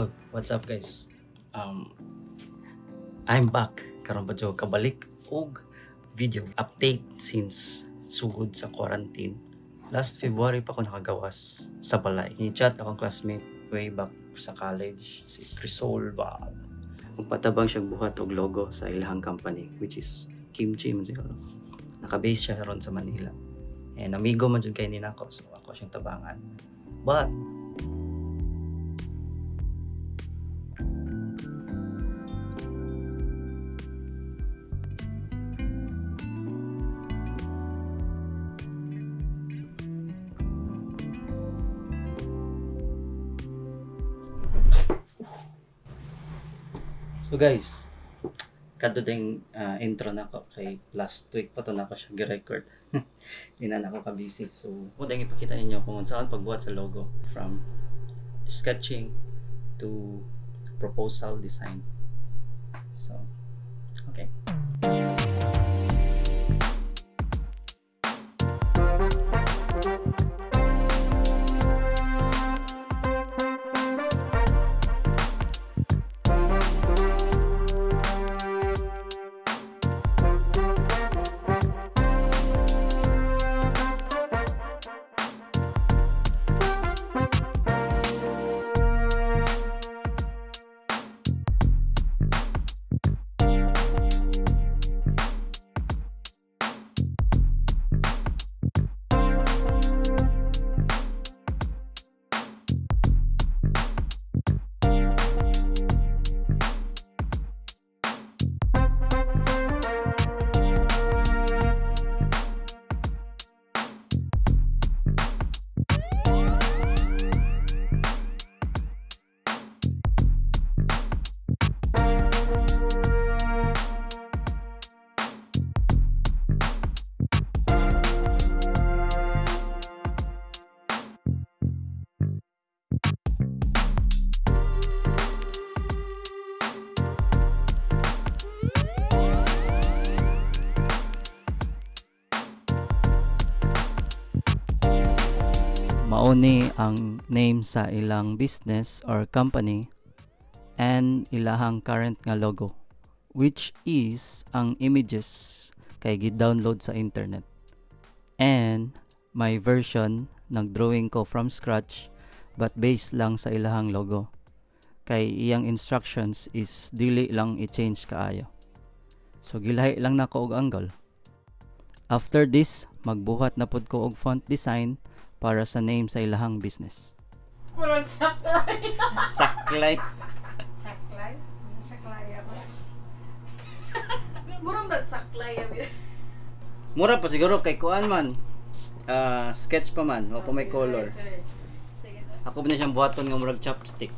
Oh, what's up, guys? I'm back. Karon pa jud kabalik og video update since sugod sa quarantine. Last February pa ko nakagawas sa balay. Ni-chat akong classmate way back sa college, si Crisol ba. Magpatabang siya buhat og logo sa ilahang company, which is Kimchi man siguro. Naka-base siya ron sa Manila. And amigo man jud kay ni nako, so ako siyang tabangan. But so guys, kadto ding intro nako kay last week pa to nako siya gi-record. Di na nako ka-busy. So, mo ding ipakita ninyo kung saan pagbuhat sa logo from sketching to proposal design. So, okay. Mauni ang name sa ilang business or company and ilahang current nga logo, which is ang images kay gi-download sa internet. And my version, nag-drawing ko from scratch but based lang sa ilahang logo. Kay iyang instructions is dili lang i-change kaayo. So gilahi lang nako og angle. After this, magbuhat na pud ko og font design para sa name sa ilahang business. Murag saklay. Saklay. Saklay? Saklay ako. Murag nagsaklay. Mura pa siguro kay kuan man. Sketch pa man, o pa may color. Sige. Ako ba na siyang buhaton nga murag chopstick.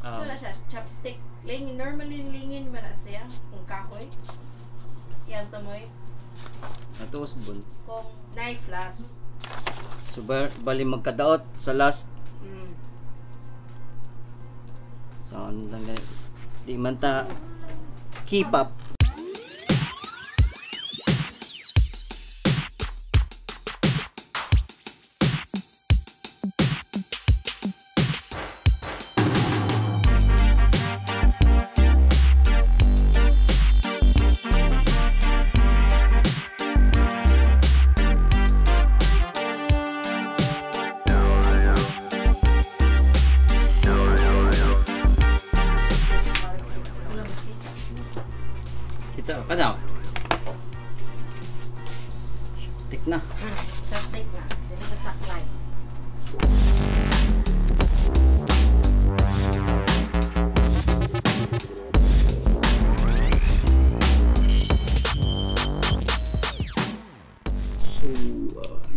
So na siya, chopstick. Lingin, normally lingin man na siya. Kung kahoy. Yan tumoy. Natuos bun. Kung knife lang. So bali magkadaot sa last. So ano lang ganito. Di man ta keep up. Kita pa daw. Chopstick na. Chopstick na. Dili sa saklay. So,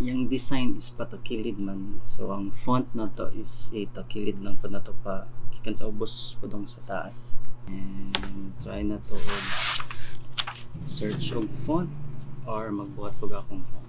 yung design is patakilid man. So, ang font na to is takilid lang pa na to pa. Kikan sa ubos pa dong sa taas. And try na to search og font or magbuhat pag akong font.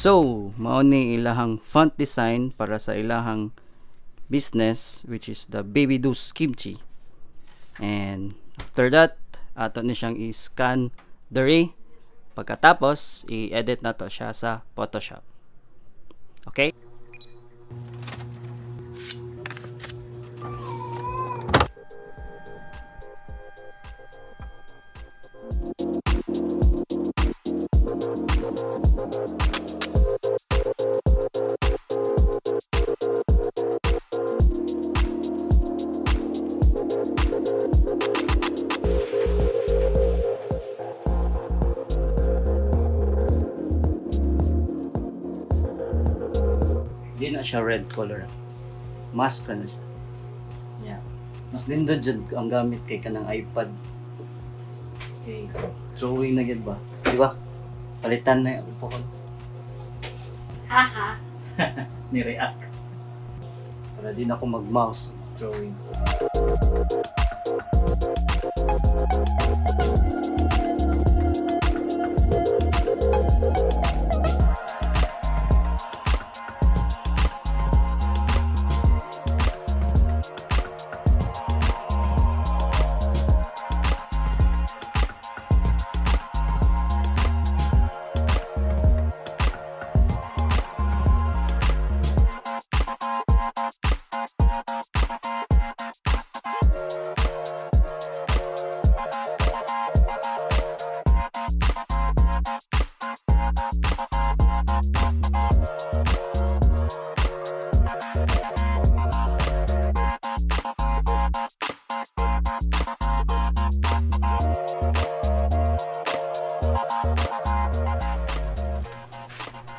So, mao ni ilahang font design para sa ilahang business, which is the Baby Deuce Kimchi. And after that, ato ni siyang i-scan diri. Pagkatapos, i-edit na to siya sa Photoshop. Okay? Di na siya red color. Mask na siya. Yeah. Mas lindot jud ang gamit kay kanang iPad. Okay. Drawing na gyud ba? Di ba? Palitan na yung upo ko. Haha. Ni-react. Para din ako mag-mouse drawing.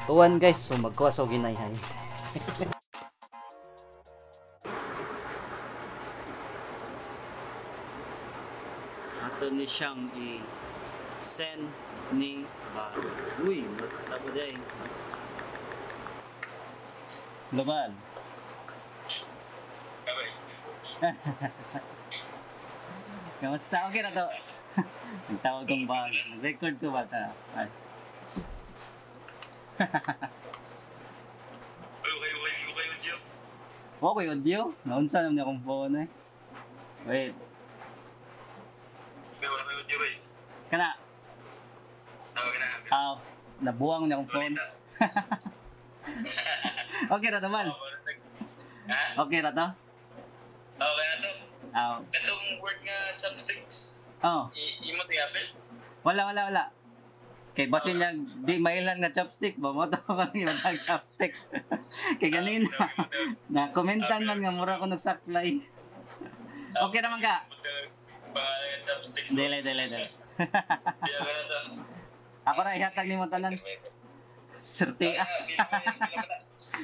Uwan guys, so magkuha sa ginayhay. Ato ni siyang i-send ni ba. Uy, matabo day. Luman. Kamusta? Okay na to. Nagtawag kong ba? Nag-record ko ba ta? Ay. Okay, audio. Okay, audio? Naunsa naman akong phone eh. Wait. May wala audio eh. Kana. Okay na. Ah, nabuang niya akong phone. Okay ra to man. Ha? Okay ra to? Okay na to. Ah. Katong word nga chopsticks. Oh. Imo ti Apple? Wala. Kay basin niya di mailan nga chopstick ba mo to ka nang ilang chopstick. Kay ganina na komentan man nga mura ko nagsaklay. Okay naman ka. Chopsticks. Dili. Ako ra ihatag nimo tanan. Surti.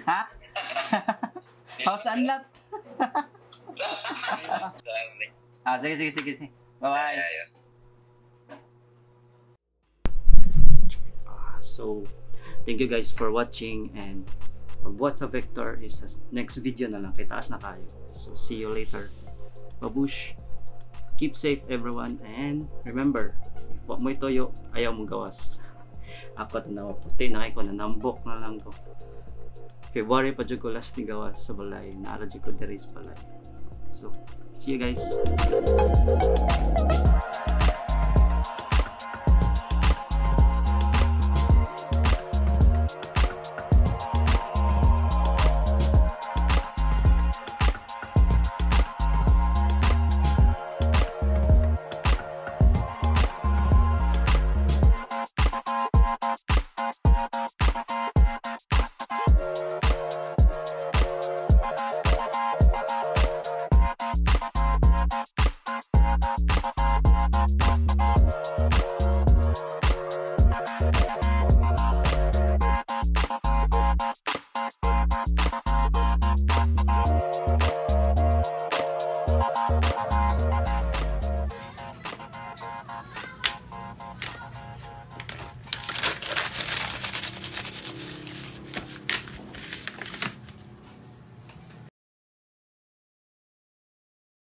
Ha? House unlocked. Ah, sige. Bye-bye. So, thank you guys for watching, and pagbuhat sa vector is sa next video na lang, kay taas na kayo. So, see you later. Babush. Keep safe everyone, and remember, if wa mo'y toyo, ayaw mong gawas. Ako na puti na kay ko, nanambok na lang ko. February pa jud ko last ni gawas sa balay, naara jud ko diri sa balay. So, see you guys.